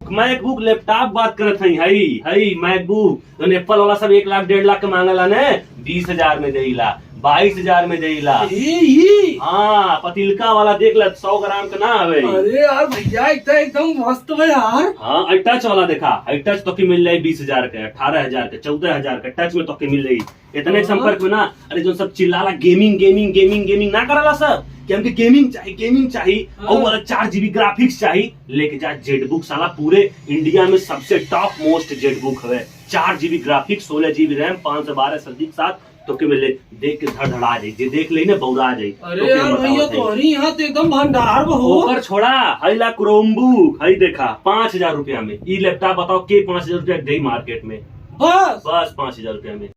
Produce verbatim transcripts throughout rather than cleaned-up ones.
MacBook laptop बात करत हई, हई, हई MacBook। जौन Apple वाला सब एक लाख, डेढ़ लाख के मांगला ने, बीस हजार में देइला, बाईस हजार में देइला। ई, ई? हाँ, पतिलका वाला देख ले, सौ ग्राम के ना हवे। अरे यार भैया, ई तो एकदम मस्त बा यार। हाँ, ई touch वाला देखा, ई touch तोके मिल जाई बीस हजार के, अठारह हजार के, चौदह हजार के touch में तोके मिल जाई। इतने हाँ। संपर्क में ना, अरे जौन सब चिल्लाला gaming, gaming, gaming, gaming ना कराला सब कि हमके gaming चाही, gaming चाही, हाँ। और वाला चार GB graphics चाही, लेके जा ZBook साला पूरे India में सबसे top most ZBook हवे। चार GB graphics, सोलह GB RAM, पाँच सौ बारह SSD के साथ तोके मिले, देख के धड़धड़ा जाई, जे देख लेई ना बौरा जाई। अरे तोके हम यार बतावत भैया, हई। तोहरी यहाँ तो एकदम भंडार बा हो। ओकर छोड़ा, हई ला Chromebook, हई देखा, पाँच हजार रुपया में। ई laptop बताओ के पाँच हजार रुपया दे market में? बस? बस पाँच हजार रुपया में।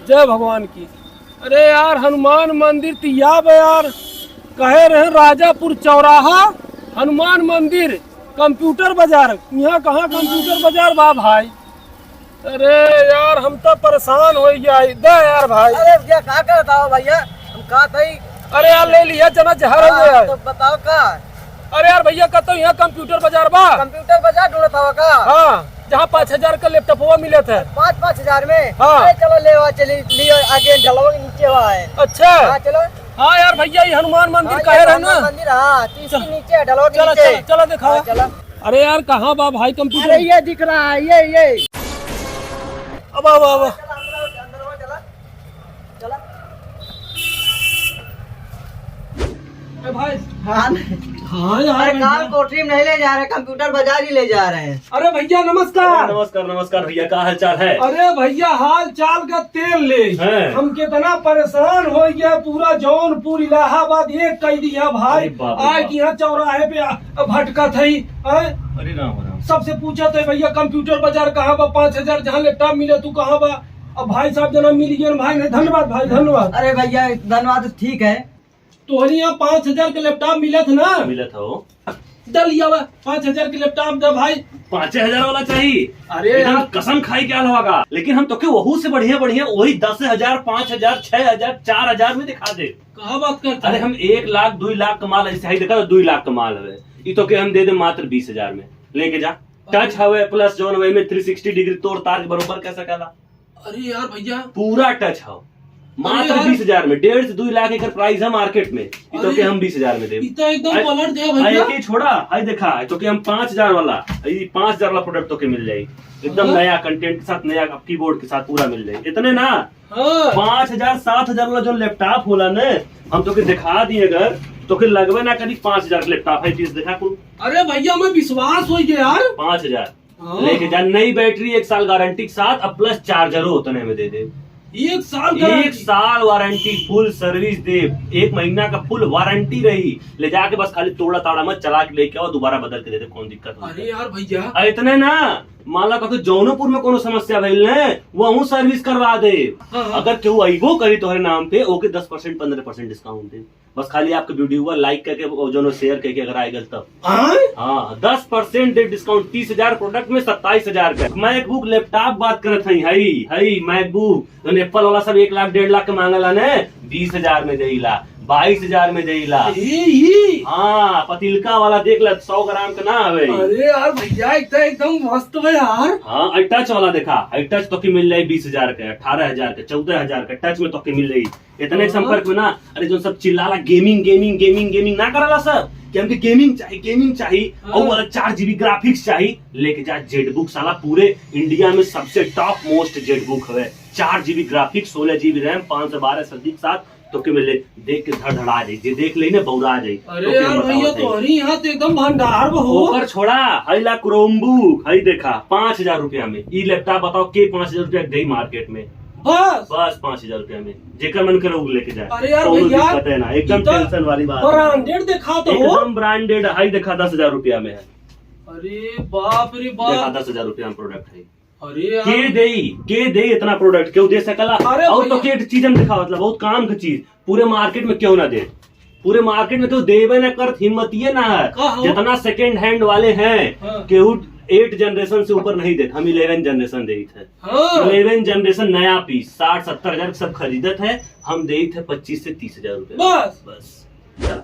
जय भगवान की। अरे यार, हनुमान मंदिर तिया बा यार, कहे रहे राजापुर चौराहा, हनुमान मंदिर, कंप्यूटर बाजार। यहाँ कहाँ कंप्यूटर बाजार बा भाई? अरे यार, हम तो परेशान होइ गया, दे यार भाई। अरे भैया, का करत हो भैया? हम का तई अरे यार, ले लिया जना जहर हो हाँ, गया। तो बताओ का? अरे यार भैया, कतो यहाँ कंप्यूटर बाजार बा? कंप्यूटर बाजार ढूंढत हवा का? हाँ, जहाँ पाँच हजार का laptopवा मिलत है। पाँच, पाँच हजार में? हाँ। अरे चलो, ले वा, चली, लियो, आगे ढलवा के नीचे वा है। अच्छा। हाँ, चलो। हाँ यार भैया, ये हनुमान मंदिर हाँ, कहे ये रहे ना? हनुमान मंदिर, हाँ, तीस के चल। नीचे है, ढलवा के चलो, नीचे। चलो, चलो दिखाओ। हाँ, चलो। अरे यार, कहाँ बा भाई कंप्यूटर? अरे ये दिख रहा है, ये, ये। अब, अब, अब। चला। ए भाई। हाँ। हाँ यार अरे, भैया। काम कोठरी में नहीं ले जा रहे, कंप्यूटर बाजार ही ले जा रहे हैं। अरे भैया, नमस्कार। अरे, नमस्कार, नमस्कार भैया, का हाल चाल है? अरे भैया, हाल चाल का तेल ले। हैं। हम कितना परेशान होइ गया, पूरा जौनपुर, इलाहाबाद एक कई दिया भाई। अरे बाप रे आज बाप। यहाँ चौराहे पे आ-, भटकत हई, हैं? अरे राम, राम। सबसे पूछत है, भैया, कंप्यूटर बाजार कहाँ बा? पाँच हजार जहाँ laptop मिले, तू कहाँ बा? अब भाई साहब जना मिल गए भाई, नहीं, धन्यवाद भाई, धन्यवाद। अरे भैया, धन्यवाद ठीक है। तोहरे यहाँ पाँच हजार के laptop मिलत है ना? मिलत हो। दे लिया बा, पाँच हजार के laptop दे भाई। पाँचे हजार वाला चाहिए? अरे एकदम यार। कसम खाई के आल होगा, लेकिन हम तोके वहू से बढ़िया, बढ़िया वही दस हजार, पाँच हजार, छह हजार, चार हजार में दिखा दे। कहाँ बात करता अरे है? हम एक लाख, दुई लाख का माल ऐसे ही देखा, दुई लाख का माल हवे, ई तोके हम दे दे मात्र बीस हजार में, लेके जा। अरे। Touch हवे plus जौन हवे में three sixty degree तोड़ तार के बरोबर कर सकेला। अरे यार भैया। पूरा touch हव। अरे मात्र यार। बीस हजार में, डेढ़ से दुई लाख एकर price है market में, ई तोके अरे। हम बीस हजार में देब। ई तो एकदम अरे, पलट दिया अरे भैया। एके छोड़ा, आई देखा, तोके हम पाँच हजार वाला, ई पाँच हजार वाला product तोके मिल जाई। एकदम हाँ। नया content के साथ, नया keyboard के साथ पूरा मिल जाई। इतने ना, हाँ। पाँच हजार, सात हजार वाला जो laptop होला ने, हम तोके दिखा दी अगर, तोके लगबे ना करी पाँच हजार के laptop है, पीस देखा कुल। अरे भैया, मैं विश्वास होइ गया यार। पाँच हजार। हाँ। लेके जा, नई battery, एक साल guarantee के साथ, अब plus charger हो उतने में दे दे। एक साल एक guarantee? साल warranty, full service दे, एक महीना का full warranty रही। ले जाके बस खाली तोड़ा ताड़ा मत, चला के लेके आओ, दोबारा बदल के दे दे, कौन दिक्कत होता अरे है? यार भैया। आ, इतने ना, मान ला कहते जौनपुर में कोनो समस्या भइल ने, वहू service करवा दे। हाँ, हाँ। अगर केहू अइबो करी तोहरे नाम पे, ओके दस percent, पन्द्रह percent discount दे। बस खाली आपके video को like करके और जौन share करके अगर आए गल तब। हाँ? हाँ, दस percent दे discount, तीस हजार product में सत्ताईस हजार का। MacBook laptop बात करत हई, हई, हई MacBook। जौन Apple वाला सब एक लाख, डेढ़ लाख के मांगला ने, बीस हजार में देइला, बाईस हजार में देइला। ए, ई? हाँ, पतिलका वाला देख ले, सौ ग्राम के ना हवे। अरे यार भैया, एक तो एकदम मस्त बा यार। हाँ, ई touch वाला देखा, ई touch तोके मिल जाई बीस हजार के, अठारह हजार के, चौदह हजार के touch में तोके मिल जाई। इतने हाँ। संपर्क में ना, अरे जौन सब चिल्लाला gaming, gaming, gaming, gaming ना कराला सब कि हमके gaming चाही, gaming चाही, हाँ। और वाला चार GB graphics चाही, लेके जा ZBook साला पूरे India में सबसे top most ZBook हवे। चार GB graphics, सोलह GB RAM, पाँच सौ बारह SSD के साथ तोके मिले, देख के धड़धड़ा जाई, जे देख लेई ना बौरा जाई। अरे तोके हम यार भैया, बतावत हई। तोहरी यहाँ तो एकदम भंडार बा हो। ओकर छोड़ा, हई ला Chromebook, हई देखा, पाँच हजार रुपया में। ई laptop बताओ के पाँच हजार रुपया देई market में? बस? बस पाँच हजार रुपया में, जेकर मन करे उ लेके जाए। अरे यार कौनो भैया, दिक्कत है ना, एकदम ई तो tension वाली बात है। Branded देखा तो हो। एकदम branded, हई देखा दस हजार रुपया में है। अरे बाप रे बाप। देखा दस हजार रुपया में product है। अरे यार। के देई, के देई इतना product, केहू दे सकला? अरे और तो भैया। के चीज हम दिखावत ला, बहुत काम की चीज, पूरे market में केहू ना दे, पूरे market में केहू देबे ना करत, हिम्मतिये ना है। का हो? जितना second hand वाले हैं, हाँ। केहू eight generation से ऊपर नहीं देत, हम eleven generation देत है। हाँ। Eleven generation नया piece, साठ सत्तर हजार सब खरीदत है, हम देत है पच्चीस से तीस हजार रुपया। बस। बस। चला।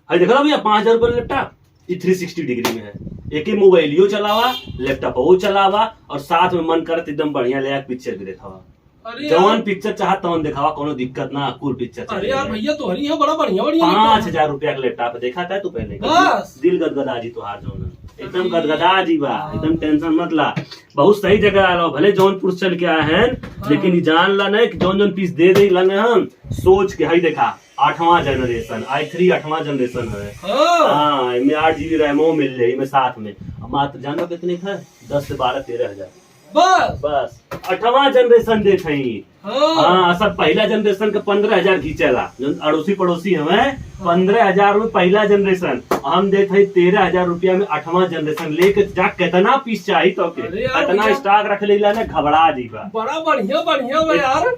हई देखा भैया, पाँच हजार रुपया laptop। ई थ्री सिक्सटी डिग्री में है। एके मोबाइलियो चलावा, लैपटॉपो चलावा, और साथ में मन करत एकदम बढ़िया ले पिक्चर भी देखावा। अरे जवन यार। पिक्चर चाहत तवन देखावा, कोनो दिक्कत ना, कुल पिक्चर अरे चलेगा। यार भैया, तोहरी यहाँ बड़ा बढ़िया बढ़िया लैपटॉप है। पाँच हजार रुपया का लैपटॉप है, देखा था तू पहले? बस। दिल गदगदा जी तोहार जौन है। एकदम अरे। गदगदा जी बा, एकदम टेंशन मत ला। बहुत सही जगह आलो, भले जौनपुर से चल के आए हैं, हाँ। लेकिन ये जान ला ना कि जौन जौन पीस दे दे ला ना हम, सोच के हई देखा, आठवां जनरेशन, आई थ्री आठवां जनरेशन है। हाँ। हाँ, इनमें आठ जीबी रैमो मिल जाई, इनमें साथ में। अब मात्र जानो कितने का है? दस से बारह, तेरह हजार। बस। बस, आठवां जनरेशन देत हई। हाँ। हाँ, सब पहला जनरेशन के पन्द्रह हजार खींचेला, जौन अड़ोसी पड़ोसी हमें, हाँ। पन्द्रह हजार में पहला जनरेशन, हम देत हई तेरह हजार रुपया में आठवां जनरेशन। लेके जा, कितना पीस चाही तो के, अरे यार, कितना भैया। स्टॉक रख लेला ना, घबरा जीबा। बड़ा बढ़िया, बढ़िया बा एक यार।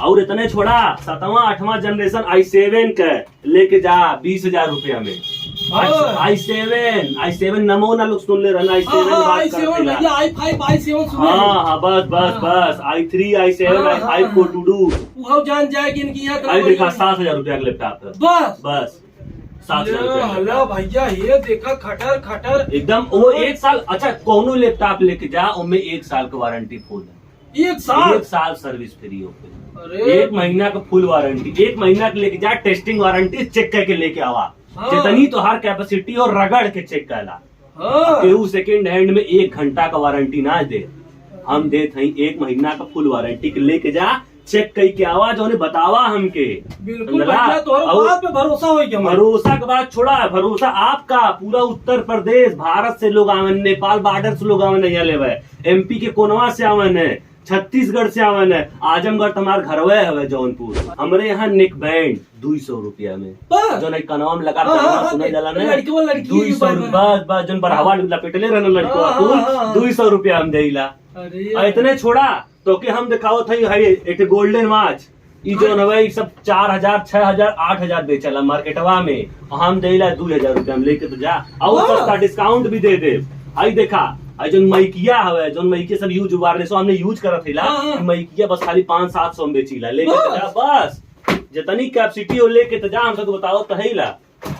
और इतने छोड़ा, सातवां आठवां जनरेशन आई सेवन के लेके जा बीस हजार रुपया में। हाँ। आई सेवन, आई सेवन नमो ना लोग सुन ले रहना, आई हाँ, सेवन हाँ, बात आई करत सेवन रहिला। भैया, आई फाइव, आई सेवन सुने हाँ, हैं। हाँ, बस, बस, हाँ। बस, आई थ्री, आई सेवन, हाँ, आई हाँ, फाइव को हाँ। To do. उहो जान जाए कि इनकी यहाँ आई कमाई देखा, है। सात हजार रुपया का लैपटॉप है। बस। बस, सात हजार रुपया का हला लैपटॉप। भैया, ये देखा, खटर, खटर। एकदम, वो हाँ। एक साल, अच्छा, कोनो लैपटॉप लेके जा, ओमे एक साल का वारंटी फुल है। एक साल? एक साल सर्विस फ्री होके। अरे। एक महीना का फुल वारंटी, एक महीना के लेके जा, टेस्टिंग वारंटी चेक करके लेके आवा। हाँ। जितनी तोहार कैपेसिटी और रगड़ के चेक करला। हाँ। केहू सेकंड हैंड में एक घंटा का वारंटी ना दे, हम देत हई एक महीना का फुल वारंटी के लेके जा, चेक कई के आवा, जौने बतावा हमके। बिल्कुल समझला? भैया, तोहरे और बात पे भरोसा होई के हमारे। भरोसा के बात छोड़ा, भरोसा आपका, पूरा उत्तर प्रदेश, भारत से लोग आवन, नेपाल बॉर्डर से लोग आवन, यहाँ लेवे, एमपी के कोनवा से आवन है, छत्तीसगढ़ से आवन है, आजमगढ़ तो हमार घरवे हवे जौनपुर। हमरे यहाँ नेक बैंड दुई सौ रुपया में, बस। जौन एक कनवा में लगा हाँ, कनवा हाँ, हाँ, सुनल जाला ना, लड़कवा, लड़की दुई सौ के ऊपर में। बस, बस, जौन बरहवा लपेटले रहना लड़कवा हाँ, हाँ, कुल, हाँ, हाँ। दुई सौ रुपया हम देइला। अरे। आ इतने छोड़ा, तोके हम देखावत हई, हई एक ठे गोल्डन वॉच, ई जौन हाँ। हवे, ई सब चार हजार, छह हजार, आठ हजार बेचला मार्केटवा में, हम देइला दुई हजार रुपया में, लेके तो जा, और हाँ। सस्ता डिस्काउंट भी दे दे। हई देखा, हई जौन माइकिया हवे, जौन माइकिया सब यूज, वायरलेस हमने यूज करत हईला, हाँ, हाँ। माइकिया बस खाली पाँच सात सौ में बेचीला, लेके तो बस। जा, बस। जितनी कैपेसिटी हो, लेके तो जा, हम सबके बताओ तो हईला।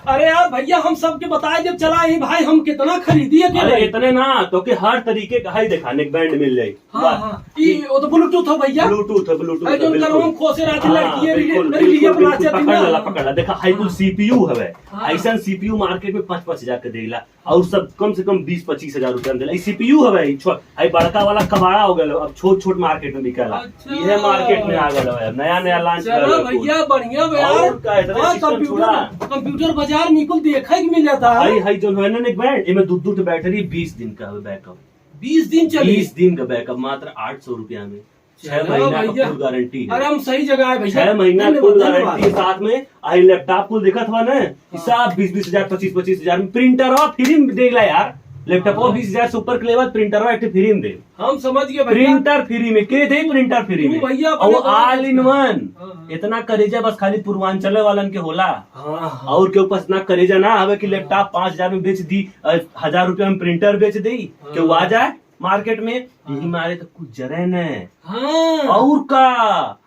अरे यार भैया, हम सबके बताए जब चला ही भाई, हम कितना खरीदी अकेले। अरे इतने ना, तोके हर तरीके का हई देखा, नेक बैंड मिल जाई। हाँ, वाह। हाँ। ई, वो तो Bluetooth हो भैया। Bluetooth है, Bluetooth अरे है, जो बिल्कुल। कनवा में खोसे रहती हाँ, लड़की है, बिल्कुल, मेरी बिल्कुल, लिए बिल्कुल, नाचे पकड़ दिना। लेला, पकड़ ला। देखा, हाई कुल हाँ। सीपीयू हवे। हाँ। ऐसन सीपीयू मार्केट में पाँच पाँच हजार के देला। और सब कम से कम बीस पच्चीस हजार रुपया में देला। ई सीपीयू हवे, ई छो-, हई बड़का वाला कबाड़ा हो गल, अब छोट छोट मार्केट में बिकाला। अच्छा। इहे मार्केट में आ गल है, नया नया लॉन्च चलो भइल है कुल। भैया, बढ़िया बा यार। और का, इतना हाँ, सिस्टम कंप्यूटर, छोड़ा। कंप्यूटर बाजार में कुल देखे के मिलत है। हई, हई जौन है ना नेक बैंड, एमे दू दू ठो बैटरी, बीस दिन का हवे बैकअप। बीस दिन चली? बीस दिन का बैकअप मात्र आठ सौ रुपया में। छह चलो महीना का भैया। फुल गारंटी है। अरे हम सही जगह है भैया। छह महीना धन्यवाद, फुल गारंटी धन्यवाद। के साथ में आई लैपटॉप कुल देखत हवा ना, हाँ। सब बीस बीस हजार, पच्चीस पच्चीस हजार में प्रिंटर हो फ्री में देला यार। लैपटॉप हो हाँ। बीस हजार से ऊपर के लेवा, प्रिंटर हो एक ठे फ्री में दे। हम समझ गए भैया। प्रिंटर फ्री में, के दे प्रिंटर फ्री तू में? भैया और अपने वो बारे में all in one। हाँ, हाँ। इतना करेजा बस खाली पूर्वांचल वालन के होला। हाँ, हाँ। और के ऊपर इतना करेजा ना हवे कि हाँ। लैपटॉप पाँच हजार में बेच दी, अ, हजार रुपया में प्रिंटर बेच दी, हाँ। केहू आ जाए मार्केट में, हाँ। यही मारे तो कुछ जरे न। हाँ। और का?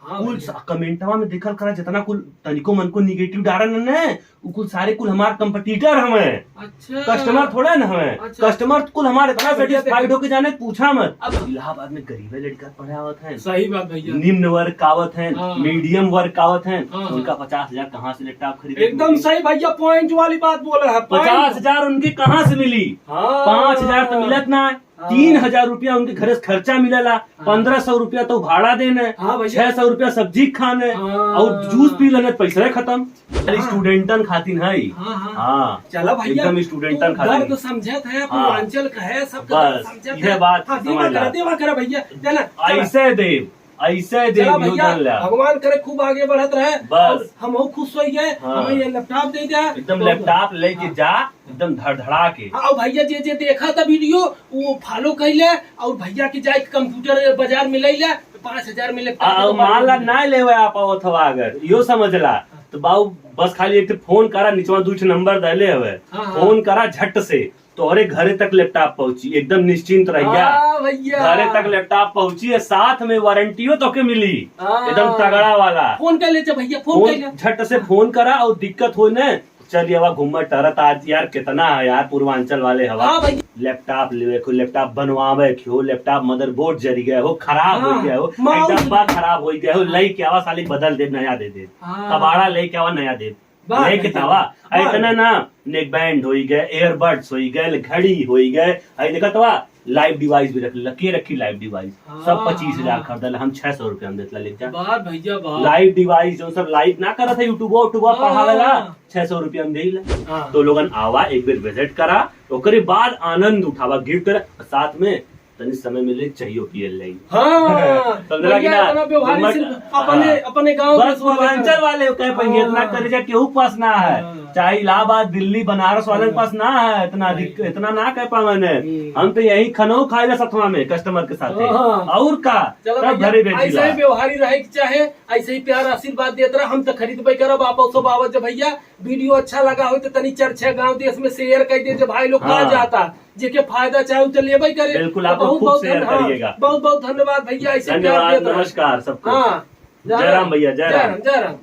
हाँ कुल भैया। स-, कमेंटवा में देखल करा, जितना कुल तनिको मनको नेगेटिव डारन न, उ कुल सारे कुल हमार कंपटीटर हमें। अच्छा। कस्टमर थोड़ा न हमें। अच्छा। कस्टमर कुल हमारे इतना भैया सेटिस्फाइड देखो। हो के जाने पूछा मत। अब इलाहाबाद में गरीबे लड़का पढ़े आवत हैं। सही बात भैया। निम्न वर्ग का आवत हैं, हाँ। मीडियम वर्ग का आवत हैं, हाँ, हाँ। उनका पचास हजार कहाँ से लैपटॉप खरीदे? एकदम सही भैया, पॉइंट वाली बात बोला है, पॉइंट। पचास हजार उनके कहाँ से मिली? हाँ। पाँच हजार तो मिलत ना है। हाँ। तीन हजार रुपया उनके घरे से खर्चा मिलेला, हाँ। पन्द्रह सौ रुपया तो भाड़ा देना है, हाँ भैया। छह सौ रुपया सब्जी खाना है, हाँ। और जूस पी लेना, पैसा ही खत्म। खाली हाँ। स्टूडेंटन खातिर है। हाँ, हाँ। हाँ। चला भैया, एकदम स्टूडेंटन तू खातिर। दर्द समझत है, हाँ। पूर्वांचल का है, सब बस, समझत यह है। बात हाँ, समझ देवा ला। करा, देवा करा भैया, चला, चला। ऐसे देव, ऐसे चला देव, यो भैया, जान ला। भगवान करे खूब आगे बढ़त रहे, बस। और हमहू खुश होई गए, हाँ। हमें ये लैपटॉप दे दिया। एकदम तो लैपटॉप लेके हाँ। जा, एकदम धड़धड़ा के। हाँ, और भैया जे, जे देखा था वीडियो, वो फॉलो कइले और भैया के जाए के कंप्यूटर बाजार में लइले, पाँच हजार में लैपटॉप आ, के मान ला बाजार में। ना लेवे आप आवत हवा अगर, यो समझ ला, तो बाबू बस खाली एक ठे फोन करा, निचवा दू ठे नंबर देले हवे, हाँ, हाँ। फोन करा झट से, तोहरे घरे तक लैपटॉप पहुंची, एकदम निश्चिंत रहिया। हाँ भैया। घरे तक लैपटॉप पहुंची है, साथ में वारंटियो तोके मिली, हाँ। एकदम तगड़ा वाला। फोन कर ले जा भैया, फोन फोन कर ले। झट से हाँ। फोन करा और दिक्कत हो न, चल, ये हवा घूमत टहरत आज यार, कितना है यार, पूर्वांचल वाले हवा। हाँ भाई। लैपटॉप लेवे को, लैपटॉप बनवावे को, लैपटॉप मदरबोर्ड जरी गए हो, खराब हो हाँ, गया हो, माउस। डब्बा खराब हो गया हो, हाँ। लई के आवा साली, बदल दे, नया दे दे। हाँ। कबाड़ा लई के आवा, नया दे। वाह लेके भाई, तावा। वाह। इतना ना, नेक बैंड होई गए, ईयरबड्स होई गए, घड़ी होई गए, आई देखत बा, लाइव डिवाइस भी रख ले, के रखी लाइव डिवाइस? हाँ, सब पच्चीस हजार हाँ। खरीदल, हम छह सौ रुपया में देतला लेके जा। वाह भैया, वाह। लाइव डिवाइस जो सब लाइव ना करत है, YouTube, YouTube हाँ, पढ़ावेला, हाँ। छह सौ रुपया में देला। हाँ। तो लोगन आवा, एक बेर विजिट करा, ओकरे बाद आनंद उठावा, गिफ्ट करा, साथ में तनी समय मिले, चाहियो पियल जाई। हाँ, समझला कि भैया, ना? इतना व्यवहारिक घूमत, सिर्फ अपने, हाँ। अपने गाँव बस के लोग पूर्वांचल वाले कह पाएंगे, इतना हाँ। करेजा केहू पास ना है। हाँ। चाहे इलाहाबाद, दिल्ली, बनारस वाले के हाँ। पास ना है, इतना नहीं। दिक-, इतना ना कह पावन है। हम्म। हम तो यही खनऊ खाइला सथवा में कस्टमर के साथे। हाँ। और का? चलो तब भैया, घरे बेचिला। ऐसे ही व्यवहारी रहे के चाहे, ऐसे ही प्यार आशीर्वाद देत रहा। हम तो खरीदबे करब, आप सब आवत जब भैया, वीडियो अच्छा लगा हो तो तनी चर्चा गांव देश में शेयर कर दे, जब भाई लोग कहाँ हाँ। जाता, जेके फायदा चाहे उ तो लेबे करे। बिल्कुल, तो आप लोग बहुत, खूब बहुत शेयर धन्य-, हाँ, करिएगा। बहुत, बहुत धन्यवाद भैया, ऐसे प्यार धन्यवाद, देत रहा। नमस्कार सबको। हाँ, जय राम भैया, जय जय राम। राम, जय राम।